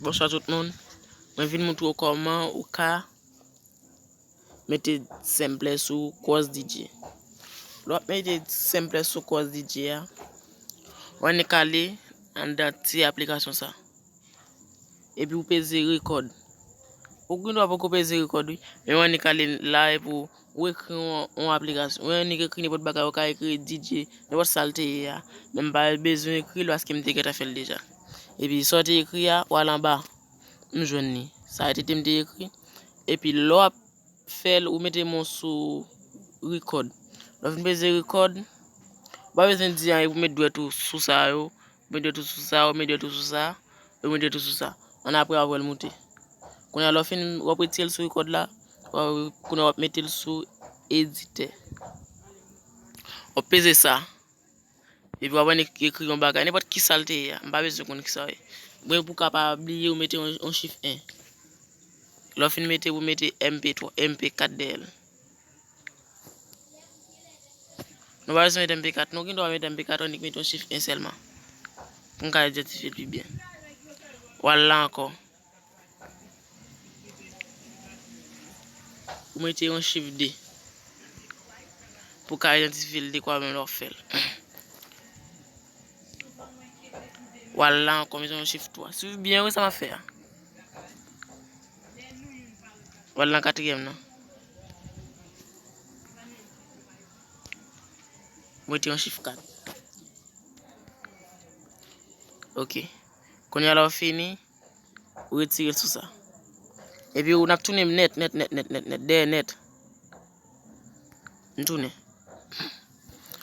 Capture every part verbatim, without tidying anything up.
Bonswa tout moun. Mwen vin moutre w kòman ou ka mete sampler sou Cross D J. Lè w ap mete sampler sou Cross D J a, w annik ale anndan ti aplikasyon sa. Epi w peze record. Ou gen dwa poko peze record wi. Men w annik ale la epi w ekri yon, yon aplikasyon. W annik ekri nenpòt bagay, ou ka ekri D J, nenpòt sa l te ye a. Men m pa bezwen ekri l paske m te gentan fè l deja. Epi sa w te ekri a, w al anba. M jwenn li. Sa a te te m te ekri. Epi lè w ap fè l, ou mete men w sou record. Lè w fin peze record, ou pa bezwen di anyen pou w met dwèt ou sou sa yo. Ou met dwèt ou sou sa, ou met dwèt ou sou sa, ou met dwèt ou sou sa. Annapre, w ap wè l moute. Kounye a, lè w fin, w ap retire l sou record la, w ap, kounye a, w ap mete l sou editè. W ap peze sa. Epi w ap annik ekri yon bagay, nenpòt ki sa l te ye a. M pa bezwen konn ki sa w ye. Mwen pou w ka pa bliye, ou mete yon, yon chif en. Lè w fin mete, ou mete M P twa, M P kat dèyè l. Nou pa bezwen mete M P kat, nou gen dwa mete M P kat, annik mete yon chif en sèlman. Pou n ka idantifye l pi byen. W al la ankò. Ou mete yon chif de. Pou w ka idantifye l dekwa menm lè w ap fè l. W al la ankò, mete yon chif twa. Swiv byen wi sa m ap fè a. W al nan katriyèm nan. Mete yon chif kat. Ok. Kounye a la w fini, ou retire l sou sa. Epi ou n ap tounen nèt, nèt, nèt, nèt, nèt, nèt, dèyè nèt. M tounen.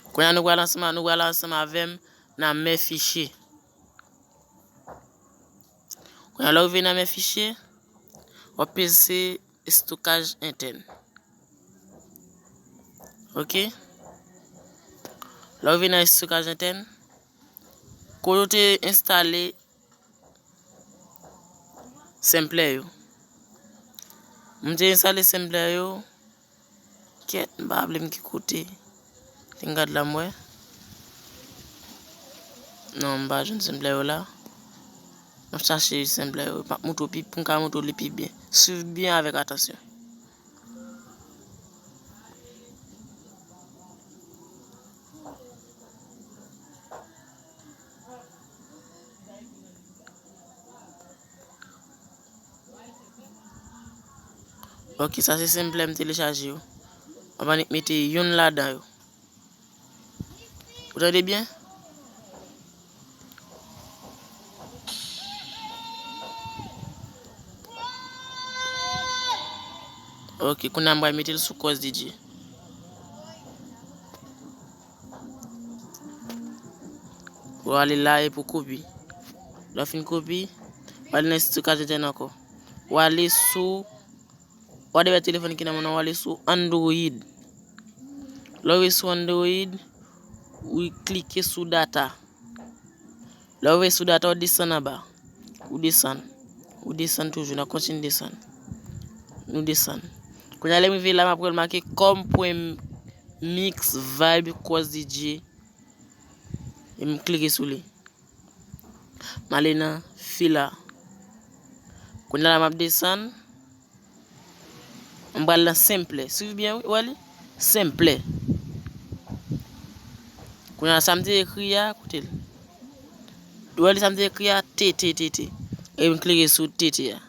Kounye a nou pral ansanm, nou pral ansanm avè m nan men fichye. Kounye a lè w rive nan men fichye, w ap peze estokaj entèn. Ok? Lè w rive nan estokaj entèn, kote w te enstale sampler yo. M te enstale sampler yo. Kèt, m pa raple m ki kote. Te m gad la m wè. Non, m pa jwenn sampler yo la. M ap chache sampler yo. M ap moutre w pi, pou m ka moutre w li pi byen. Swiv byen avèk atansyon. Ok, sa se sampler m telechaje yo. M ap annik mete youn ladan yo. Ou tande byen? Ok, kounye a m pral mete l sou Cross D J. Ou ale la epi w kopi. Lè w fin kopi, w ale nan estokaj entèn ankò. Ou ale sou, ou a devè telefòn ki nan men w, ou ale sou Android. Lè w rive sou Android, ou klike sou data. Lè w rive sou data, ou desann anba. Ou desann. Ou desann toujou, n ap kontinye desann. Nou desann. Kounye a lè m rive la, m ap wè l make kòm pwen mix vibe Cross D J. E m klike sou li. M ale nan fil la. Kounye a la m ap desann. M pral nan sampler. Swiv byen wi, ou wè li? Sampler. Kounye a sa m te ekri a, koute l. Ou wè li sa m te ekri a, T T T T. E m klike sou T T a.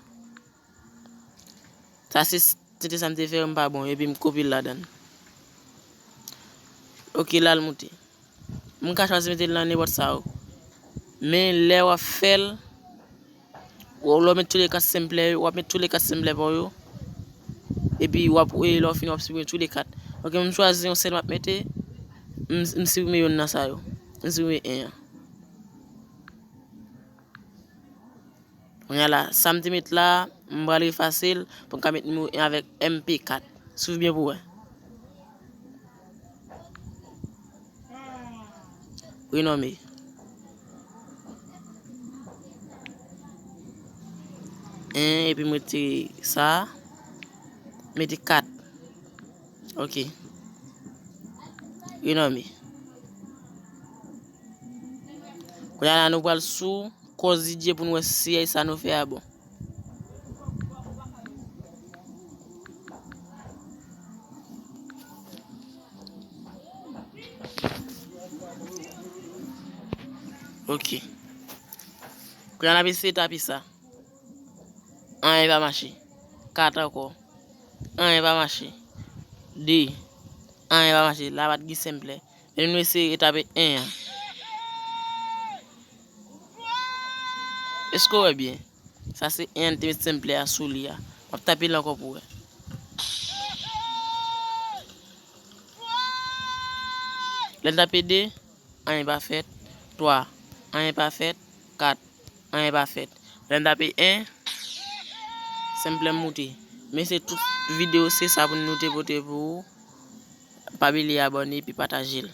Sa se s-, T T sa m te fè, m pa bon, epi m kopi l ladan l. Ok, la l moute. M ka chwazi mete l nan nenpòt sa yo. Men lè w ap fè l, w, lè w met tou le kat sampler yo, w ap met tou le kat sampler pa w yo. Epi w ap, e, lè w fini, w ap siprime tou le kat. Ok, m chwazi yon sèl m ap mete, m, m siprime youn nan sa yo. M siprime en an. Kounye a la, sa m te met la, m pral efase l pou m ka met nimewo en avèk M P kat. Swiv byen pou w wè. Renome. En, epi m retire sa. Mete kat. Ok. Renome. Kounye a la, nou pral sou kòz Didye pou n wè si sa nou fè a bon. Ok. Kounye a n ap eseye tape sa. Anyen pa mache. Kat ankò. Anyen pa mache. De. Anyen pa mache. La pa t gen senplè. Men nou eseye tape en an. Èske w wè byen? Sa se en an te met senplè a sou li a. M ap tape l ankò pou w wè. Lè n tape de, anyen pa fèt. Twa, anyen pa fèt. Kat, anyen pa fèt. Lè n tape en, senplè moute. Men se tout videyo, se sa pou nou te pote pou ou. Pa bliye abòne epi pataje l.